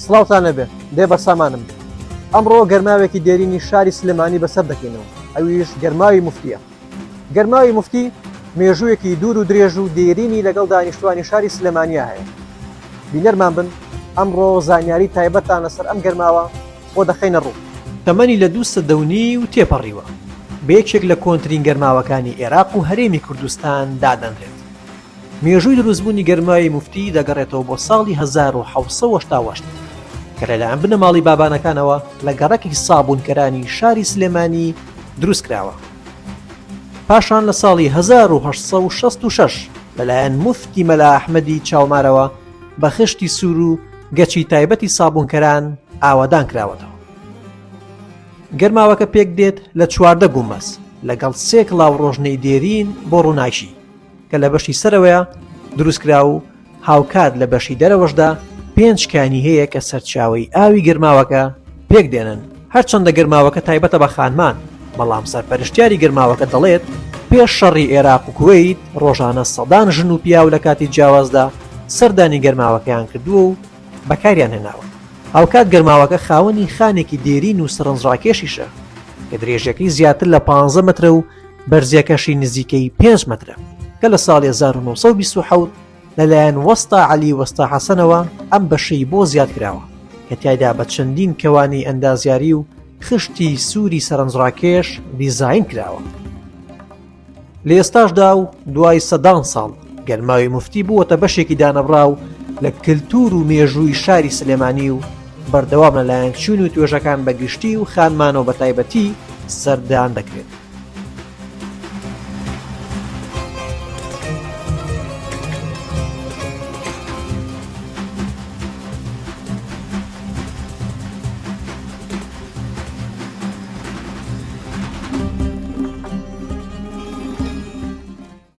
سڵاوتان لێبێ دێ بە سامانم ئەمڕۆ گەرماوێکی دێرینی شاری سلێمانی بەسەر دەکەینەوە ئەویش گەرماوی مفتیە گەرماوی مفتی مێژوویەکی دوور و درێژ و دێرینی لەگەڵ دانیشتوانی شاری سلێمانیا هەیە بینەرمان بن ئەمڕۆ زانیاری تایبەتتان لەسەر ئەم گەرماوە بۆ دەخەینە ڕوو. تەمەنی لە دوو سەدە و نیو تێپەڕیوە، بە یەکێک لە کۆنترین گەرماوەکانی ئێراق و هەرێمی کوردستان دادەنرێت. مێژووی دروستبوونی گەرماوی موفتی دەگەڕێتەوە بۆ ساڵی 1788 کە لەلایەن بنەماڵەی بابانەکانەوە لە گەڕەکی سابوونکەرانی شاری سلێمانی دروستکراوە. پاشان لە ساڵی 1866 لەلایەن موفتی مەلا ئەحمەدی چاومارەوە بە خشتی سوور و گەچی تایبەتی سابوونکەران ئاوادان کراوەتەوە. گەرماوەکە پێک دێت لە 14 گومەز لەگەڵ سێ کڵاو ڕۆژنەی دێرین بۆ ڕووناکی کە لە بەشی سەرەوەیە دروستکرا و هاوکات لە بەشی دەرەوەشدا پێنج کانی هەیە کە سەرچاوەی ئاوی گەرماوەکە پێک دێنن. هەرچەندە گەرماوەکە تایبەتە بە خانمان، بەڵام سەرپەرشتیاری گەرماوەکە دەڵێت، پێش شەڕی ئێراق و کوەیت ڕۆژانە سەدان ژن و پیاو لە کاتی جیاوازدا سەردانی گەرماوەکەیان کردووە و بەکاریان هێناوە. هاوکات گەرماوەکە خاوەنی خانێکی دێرین و سەرنجڕاکێشیشە کە درێژیەکەی زیاتر لە 15 مەترە و بەرزیەکەشی نزیکەی 5 مەترە کە لە ساڵی 1927 لەلایەن وەستا عەلی وەستا حەسەنەوە ئەم بەشەی بۆ زیاد کراوە کە تیایدا بە چەندین کەوانی ئەندازیاری و خشتی سووری سەرنجڕاکێش دیزاین کراوە. لە ئێستاشدا و دوای سەدان ساڵ گەرماوی موفتی بووەتە بەشێکی دانەبڕاو لە کلتور و مێژووی شاری سلێمانی و بەردەوام لەلایەن چین و توێژەکان بە گشتی و خانمانەوە بە تایبەتی سەردان دەکرێت.